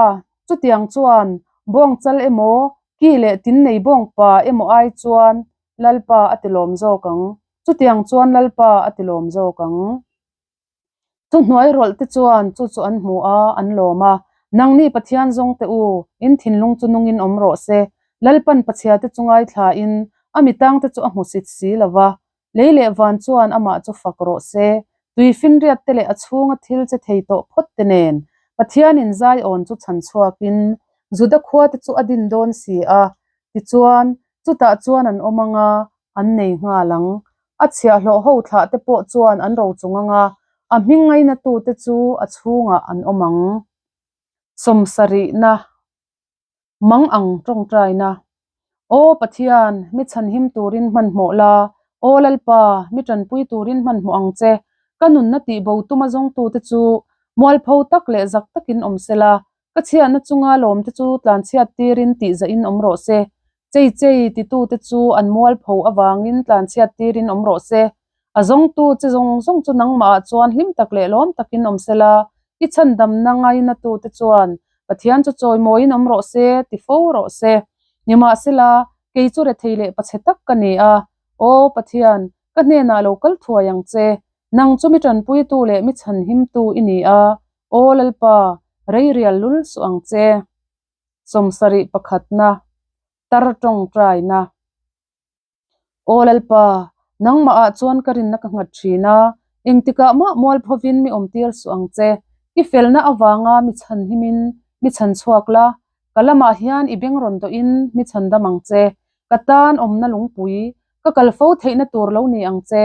chutiang chuan bawng chal emaw, ki leh tin nei bawng pa emaw ai chuan Lalpa a ti lawm zawk ang. Chutiang chuan Lalpa a ti lawm zawk ang. Thuhnuai rawlh te chuan chu chu an hmu a, an lawm a. Nangni Pathian zawng te u, in thinlung chu nungin awm rawh se. Lalpan Pachhia te chu ngaithlain a mitang te chu a hmusit si lo va. Lei leh van chuan amah chu fak rawh se. Tui finriat te leh a chhunga thil che thei tawh phawt te nen Pathianin Zion chu chhan chhuakin Juda khua te chu a din dawn si a. Tichuan, chutah chuan an awm ang a, an nei nghal ang. A chhiahhlawh ho thlah te pawh chuan an ro chung ang a, a hming ngainatute chu a chhungah an awm ang. Sawmsarihna Mang ang tawngtaina. Aw Pathian, mi chhanhim turin hmanhmawh la, Aw Lalpa, mi tanpui turin hmanhmawh ang che. Ka nunna tihbo tuma zawngtute chu mualpho tak leh zak takin awm sela, Ka chhiatna chunga lawmte chu tlanchhiat tirin tihzahin awm rawh se. Chei chei titute chu an mualpho avangin tlanchhiat tirin awm rawh se. A zawngtu che zawng zawng chu nangmahah chuan hlim tak leh lawm takin awm sela, i chhandamna ngainatute chuan Pathian chu chawimawiin awm rawh se ti fo rawh se. Nimahsela, kei chu rethei leh pachhe tak ka ni a, Aw Pathian, ka hnenah lo kal thuai ang che. Nang chu mi tanpuitu leh mi chhanhimtu i ni a, Aw Lalpa, rei rial lul suh ang che. Sawmsarih pakhatna, tar tawngtaina. Aw Lalpa, nangmahah chuan ka rinna ka nghat thin a, engtikah mah mualphovin mi awmtir suh ang che. I felna avanga mi chhanhimin mi chhan chhuak la, ka lamah hian i beng rawn dawhin mi chhan dam ang che. Ka tan awmna lungpui, ka kal fo theihna tur lo ni ang che.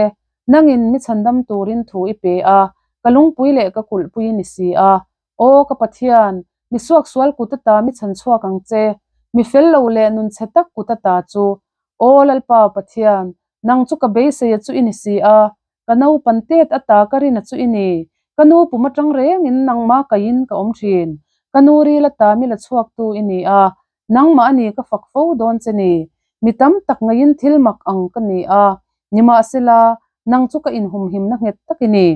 Nangin mi chhandam turin thu i pe a, ka lungpui leh ka kulhpui ni si a. Aw ka Pathian, mi suaksual kut ata mi chhan chhuak ang che, mi fel lo leh nun chhe tak kut ata chu. Aw Lalpa Pathian, nang chu ka beiseia chu i ni si a, ka naupan tet ata ka rina chu i ni. Ka nu pum atang rengin nangmah kaiin ka awm thin. Ka nu ril ata mi la chhuaktu i ni a, Nangmah a ni ka fak fo dawn che ni. Mi tam tak ngaiin thil mak ang ka ni a, nimahsela, nang chu ka inhumhimna nghet tak i ni.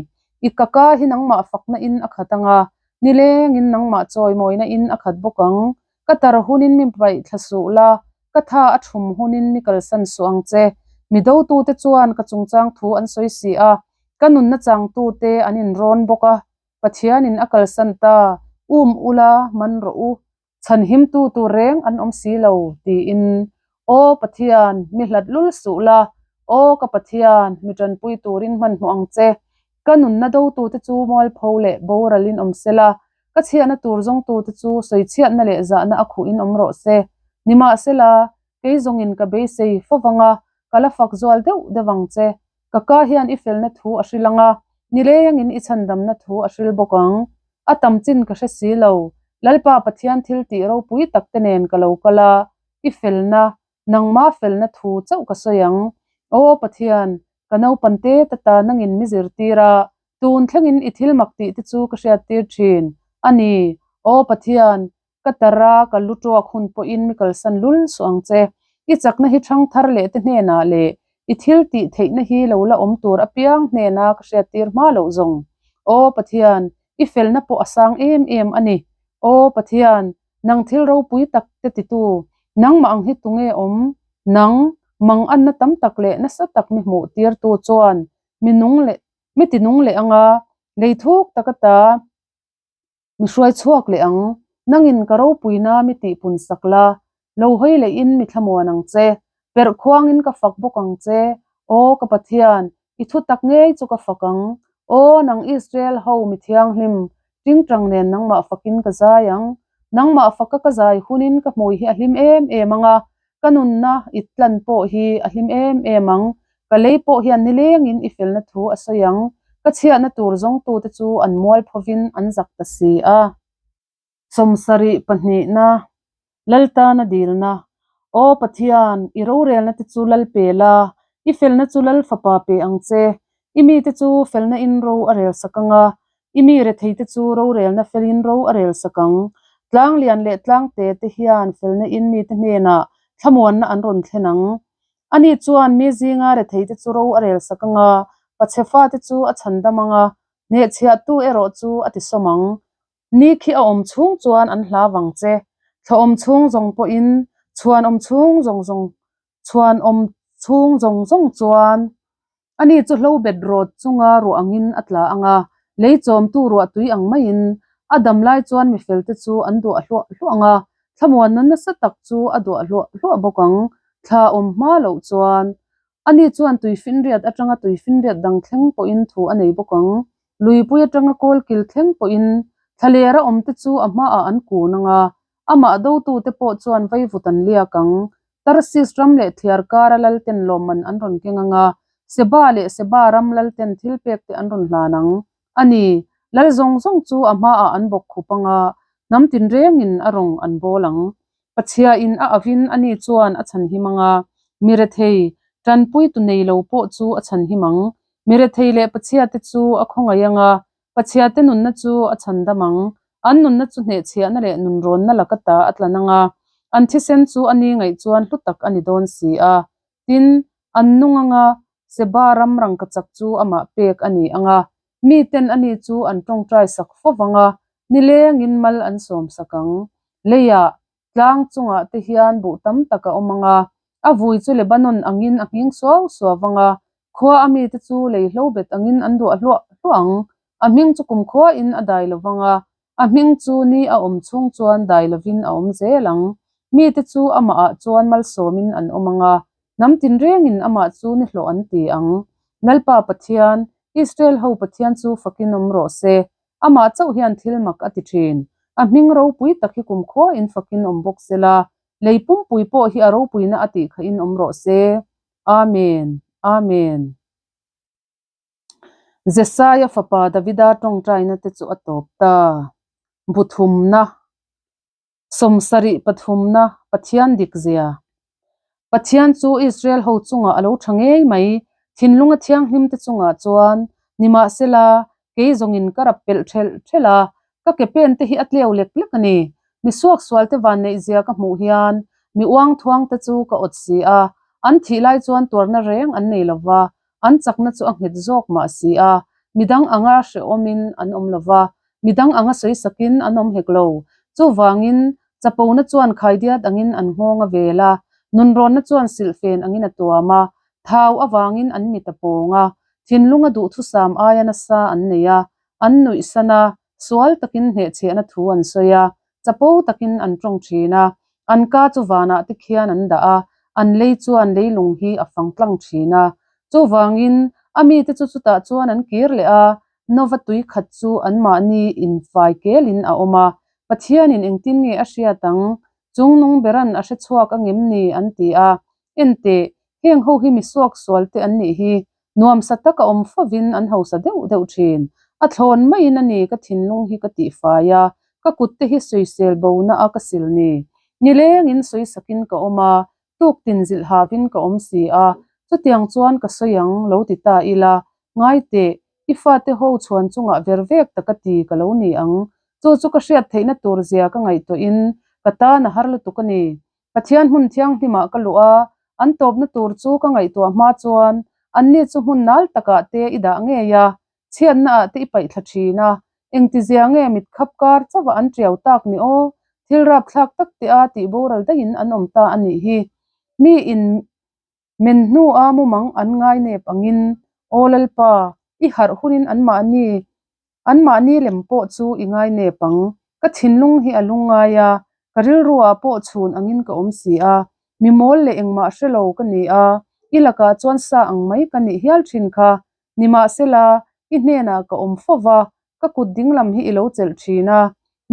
I ka ka hi nangmah fakna in a khat ang a, nilengin nangmah chawimawina in a khat bawk ang. Ka tar hunin mi paih thla suh la, ka tha a thum hunin mi kalsan suh ang che. Mi dotute chuan ka chungchang thu an sawi si a, ka nunna changtute an inrawn bawk a. Pathianin a kalsan ta, um ula man rawh u. Chhanhimtu tur reng an awm si lo, tiin, Aw Pathian, mi hlat lul suh la, Aw ka Pathian, mi tanpui turin hmanhmawh ang che. Ka nunna dotute chu mualpho leh boralin awm se la, ka chhiatna tur zawngtute chu sawichhiatna leh zahna a khuhin awm rawh se. Nimahsela, kei zawngin ka beisei fo vang a, ka la fak zual deuh deuh ang che. Ka ka hian i felna thu a hril ang a, nilengin i chhandamna thu a hril bawk ang. A tam chin ka hre si lo. Lalpa Pathian thil tih ropui tak te nen ka lo kal a, i felna, nangma felna thu chauh ka sawi ang. Aw Pathian, ka naupan te ta ta nangin mi zirtir a. Tun thlengin i thil mak tih te chu ka hriattir thin a ni. Aw Pathian, ka tara ka lu tuak hun pawhin mi kalsan lul suh ang che. I chakna hi ṭhang thar leh te hnenah leh i thil tih theihna hi lo la awm tur apiang hnena ka hriattir hma loh zawng. Aw Pathian, i felna pawh a sang em em a ni. Aw Pathian, nang thil ropui tak te titu, nangmah ang hi tunge awm? Nang, mang anna tam tak leh nasa tak mi hmuh tirtu chuan mi nung leh mi ti nung leh anga lei thuk tak ata mi hruai chhuak leh ang. Nangin ka ropuina mi tihpun sak la, lo hawi lehin mi thlamuan ang che. Perh khuangin ka fak bawk ang che. Aw ka Pathian, i thu tak ngei chu ka fak ang. Aw nang Israel ho mi thianghlim, tingtang nen nangmah fakin ka zai ang. Nangmah faka ka zai hunin ka hmui hi a hlim em em ang a, Ka nunna i tlan pawh hi a hlim em em ang, ka lei pawh hian nilengin i felna thu a sawi ang, ka chhiahna tur zawngtute chu an mual phovin an zak ta si a. Sawmsarih pahnihna, Laltana dilna, Aw Pathian, i rorelna te chu lal pe la, i felna chu lal fapa pe ang che, i mite chu felna in ro a rel sak ang a, I mi retheite chu rorelna felin ro a rel sak ang. Tlang lian leh tlang te te hian felna in mite hnenah thlamuanna an rawn thlen ang. Ani chuan mi zinga retheite chu ro a rel sak ang a, pachhe fate chu a chhandam ang a, hnehchhiahtu erawh chu a tisawm ang. Ni khi a awm chhung chuan an hla vang che. Thla awm chhung zawng pawhin chhuan awm chhung zawng zawng chhuan awm chhung zawng zawng chuan Ani chu hlo bet rawt chunga ruah angin a tla ang a, lei chawmtu ruah tui ang maiin a dam lai chuan mi felte chu an duah hluah hluah ang a, thlamuanna nasa tak chu a duah hluah hluah bawk ang, thla awm hma loh chuan. Ani chuan tuifinriat atanga tuifinriat dang thleng pawhin thu a nei bawk ang, luipui atanga kawlkil thleng pawhin thlalera awmte chu a hmaah an kun ang a, amah dotute pawh chuan vaivut an liak ang. Tarsis ram leh thliar kara lalten lawmman an rawn keng ang a, Seba leh Seba ram lalten thil pek te an rawn hlan ang. A ni, lal zawng zawng chu a hmaah an bawk khup ang a, hnam tinrengin a rawng an bawl ang. Pathiain a avin a ni chuan a chhanhim ang a, mi rethei, tanpuitu nei lo pawh chu a chhanhim ang. Mi rethei leh Pathiate chu a khawngaih ang a, Pathiate nunna chu a chhandam ang. An nunna chu hnehchhiahna leh nunrawnna laka ta a tlan ang a, an thisen chu a ni ngaih chuan hlu tak a ni dawn si a. Tin, an nung ang a, Seba ram rangkachak chu amah pek a ni ang a, miten a ni chu an tawngtai sak fo vang a, nilengin mal an sawm sak ang. Leiah, tlang chungah te hian buh tam tak a awm ang a, a vui chu Lebanon angin a nghing suau suau vang a, khua a mite chu lei hlo bet angin an duah hluah hluah ang. A hming chu kumkhuain a dai lo vang a, a hming chu ni a awm chhung chuan dai lovin a awm zel ang. Mite chu amahah chuan malsawmin an awm ang a, hnam tinrengin amah chu ni hlawh an ti ang. Lalpa Pathian, Israel ho Pathian chu fakin awm rawh se. Amah chauh hian thil mak a ti thin. A hming ropui tak hi kumkhuain fakin awm bawk se la, lei pumpui pawh hi a ropuina a tih khahin awm rawh se. Amen. Amen. Jesaia fapa Davida tawngtaina te chu a tawp ta. Buthumna, 70 pathumna, Pathian dik zia. Pathian chu Israel ho chungah a lo tha ngei mai, thinlunga thianghlim te chungah chuan, nimahsela, kei zawngin ka rap pelh thelh thelh a, ka ke pen te hi a tleu lek lek a ni. Mi suaksual te vanneih zia ka hmuh hian mi uang thuang te chu ka awt si a, an thih lai chuan tuarna reng an nei lova, An chakna chu a nghet zawk mah si a, midang anga hrehawmin an awm lo va, midang anga sawisakin an awm hek lo. Chuvangin, chapona chuan khaidiat angin an nghawng a vel a, nunrawnna chuan silhfen angin a tuam a, thau avangin an mit a pawng a, thinlunga duhthusam aia nasa an nei a, an nuihsan a, sual takin hnehchhiahna thu an sawi a, chapo takin an tawng thin a, an ka chu vanah te khian an dah a, an lei chuan leilung hi a fang tlang thin a. Chuvangin, a mite chu chutah chuan an kir leh a, Nova tui khat chu anmahni infai kelin a awm a, Pathianin engtin nge a hriat ang? Chungnung beran a hre chhuak angem ni? an ti a. Enteh, heng ho hi mi suaksual te an nih hi, Nuamsa taka awm fovin an hausa deuh deuh thin. A thlawn maiin a ni ka thinlung hi ka tihfai a, ka kutte hi sawisel bona a ka sil ni. Nilengin sawisakin ka awm a, tuktin zilh havin ka awm si a, chutiang chuan ka sawi ang lo ti ta ila, ngai teh. I fate ho chhuan chungah ver vek taka ti ka lo ni ang. Chu chu ka hriat theihna tur zia ka ngaihtuahin ka tan a har lutuk a ni. Pathian hmun thianghlimah ka luh a, an tawpna tur chu ka ngaihtuah hma chuan anni chu hmun nal takah te i dah ngei a, chhiatnaah te i paihthla thin a, engtizia nge mitkhap kar chauha an tiau tak ni aw? Thil rapthlak tak te a tih boral daihin an awm ta a nih hi. Mi in Men hnua mumang an ngai nep angin, Aw Lalpa, i harh hunin anmahni, anmahni lem pawh chu i ngai nep ang. Ka thinlung hi a lungngai a, ka rilruah pawh chhun angin ka awm si a. Mi mawl leh engmah hre lo ka ni a, i lakah chuan sa ang mai ka nih hial thin kha. Nimahsela, i hnenah ka awm fo va, ka kut dinglam hi i lo chelh thin a.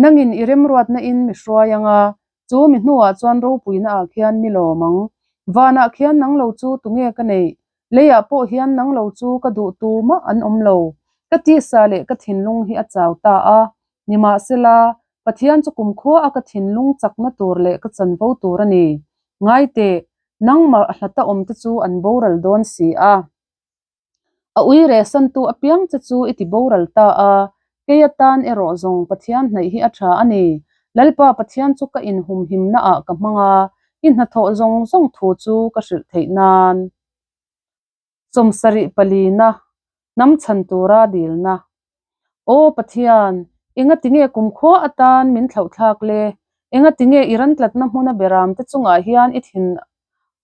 Nangin i remruatna in mi hruai ang a, Chu mi hnuah chuan ropuina ah khian mi lawm ang. Vanah khian nang lo chu tunge ka neih? Leiah pawh hian nang lo chu ka duh tu mah an awm lo. Ka tisa leh ka thinlung hi a chau ta a. Nimahsela, Pathian chu kumkhua a ka thinlung chakna tur leh ka chanvo tur a ni. Ngaiteh, nangmah hlata awmte chu an boral dawn si a. A ui rehsantu apiang che chu i ti boral ta a, kei atan erawh zawng Pathian hnaih hi a tha a ni. Lalpa Pathian chu ka inhumhimnaah ka hmang a, i hnathawh zawng zawng thu chu ka hrilh theih nan. 74 palina, Hnam chhan tura dilna. Aw Pathian, engatinge kumkhua atan min thlauhthlak le? Engatinge i ran tlatna hmuna beramte chungah hian i thin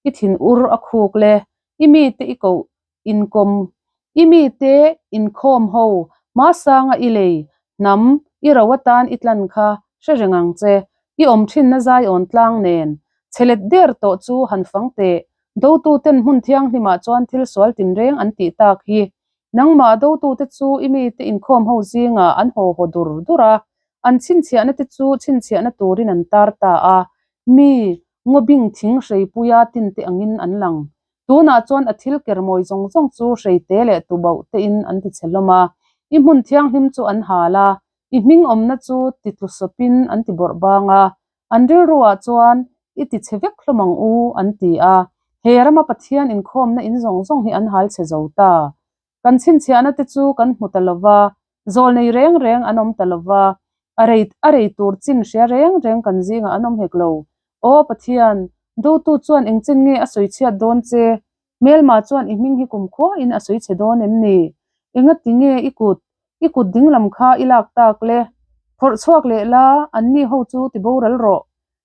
i thin ur a khuk le? I mite i koh inkawm i mite inkhawm ho hmasanga i lei hnam i ro atan i tlan kha hre reng ang che. I awm thinna zaiawn tlang nen chhelet der tawh chu han fang teh. Dotuten hmun thianghlimah chuan thil sual tinreng an tih tak hi. Nangmah dotute chu i mite inkhawm ho zingah an haw haw dur dur a, an chhinchhiahna te chu chhinchhiahna turin an tar ta a, mi ngawbing thing hreipuia tinte angin an lang. Tunah chuan a thil kermawi zawng zawng chu hreite leh tubauh tein an ti chhe hlawm a, i hmun thianghlim chu an hal a, i hming awmna chu ti tlusawpin an ti bawrh bang a, an rilruah chuan i ti chhe vek hlawm ang u, an ti a. He rama Pathian inkhawmna in zawng zawng hi an hal chhe zo ta. Kan chhinchhiahna te chu kan hmu ta lo va, zawl nei reng reng an awm ta lo va, a rei a rei tur chin hria reng reng kan zingah an awm hek lo. Aw Pathian, dotu chuan engchen nge a sawi chhiat dawn che? Hmelma chuan i hming hi kumkhuain a sawi chhe dawn em ni? Engati nge i kut, i kut dinglam kha i lak tak le? Phawrh chhuak leh la, anni ho chu ti boral rawh.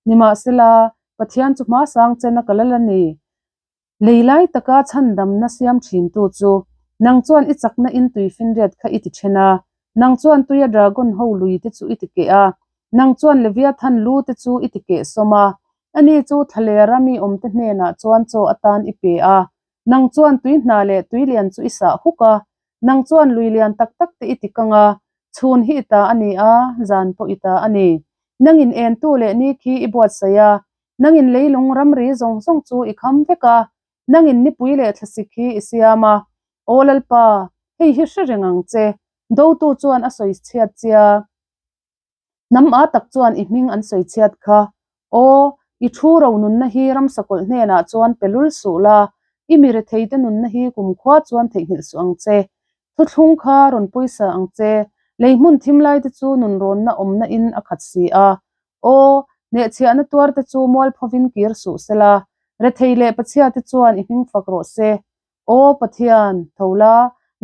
Nimahsela, Pathian chu hmasang chen a kal a la ni. Lei lai taka chhandamna siam thintu chu, nang chuan i chakna in tui finriat kha i ti then a, nang chuan tuia dragon ho lui te chu i ti keh a, nang chuan Leviathan lu te chu i ti keh sawm a, ani chu thlalera mi awmte hnenah chuan chaw atan i pe a, nang chuan tui hna leh tui lian chu i sah huk a, nang chuan lui lian tak tak te i ti kang a, chhun hi i ta a ni a, zan pawh i ta a ni. Nangin entu leh ni khi i buatsaih a, Nangin leilung ramri zawng zawng chu i kham vek a, nangin nipui leh thlasik hi i siam a. Aw Lalpa, hei hi hre reng ang che, dotu chuan a sawi chhiat chia. Hnam a tak chuan i hming an sawi chhiat kha. Aw, i thu ro nunna hi ramsakawlh hnenah chuan pe lul suh la, i mi retheite nunna hi kumkhua chuan theihnghilh suh ang che. Thuthlung kha rawn pawisa ang che, lei hmun thim laite chu nunrawnna awmna in a khat si a. Aw, hnehchhiahna tuarte chu mualphovin kir suh sela, rethei leh pachhiate chuan i hming fak rawh se. Aw Pathian, tho la,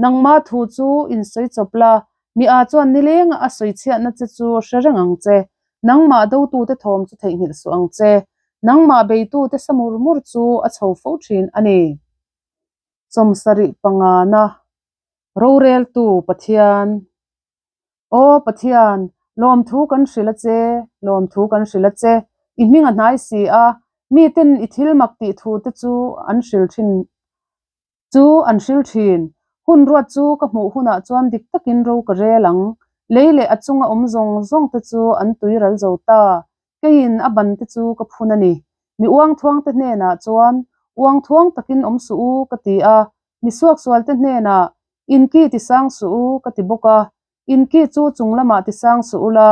nangma thu chu insawi chawp la, mi a chuan nilenga a sawichhiahna che chu hre reng ang che. Nangmah dotute thawm chu theihnghilh suh ang che. Nangmah beitute sa mur mur chu a chho fo thin a ni. 75 pangana Roreltu Pathian. Aw Pathian, lawmthu kan hrilh a che, lawmthu kan hrilh a che, i hming a hnai si a, miten i thil mak tih thu te chu an hril thin chu an hril thin. Hun ruat chu ka hmuh hunah chuan dik takin ro ka rel ang. Lei leh a chunga awm zawng zawng te chu an tui ral zo ta. Keiin a ban te chu ka phun a ni. Mi uangthuang te hnenah chuan, Uangthuang takin awm suh u, ka ti a. Mi suaksual te hnenah, In ki ti sang suh u, ka ti bawk a. In ki chu chung lamah ti sang suh u la,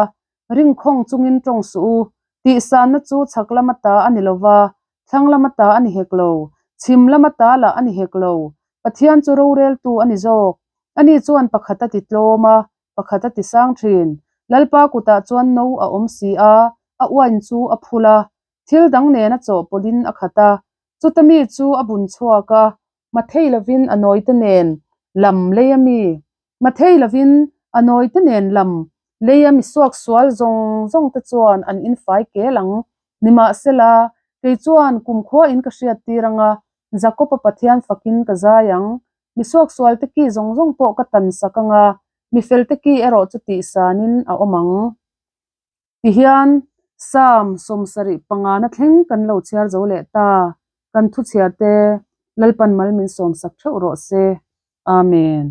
ringkhawng chungin tawng suh u. Tihsanna chu chhak lama ta a ni lo va, thlang lama ta a ni hek lo, chhim lama ta lah a ni hek lo. Pathian chu roreltu a ni zawk. Ani chuan pakhat a ti tlawm a, pakhat a ti sang thin. Lalpa kutah chuan no a awm si a, a uain chu a phul a, thil dang nena chawhpawlhin a khat a. Chuta mi chu a bun chhuak a, Mathei lovin a nawite nen lam lei a mi. Mathei lovin a nawite nen lam lei a mi suaksual zawng zawng te chuan an infai kel ang. Nimahsela, kei chuan kumkhua in ka hriattir anga Jakob-a Pathian fakin ka zai ang. Mi suaksual te ki zawng zawng pawh ka tan sak anga mi fel te ki erawh chu tihsanin a awm ang. Tihian Psalm 75 na thleng kan lo chhiar zo leh ta, kan thu chhiar te Lalpan mal min sawmsak theuh rawh se. Amen.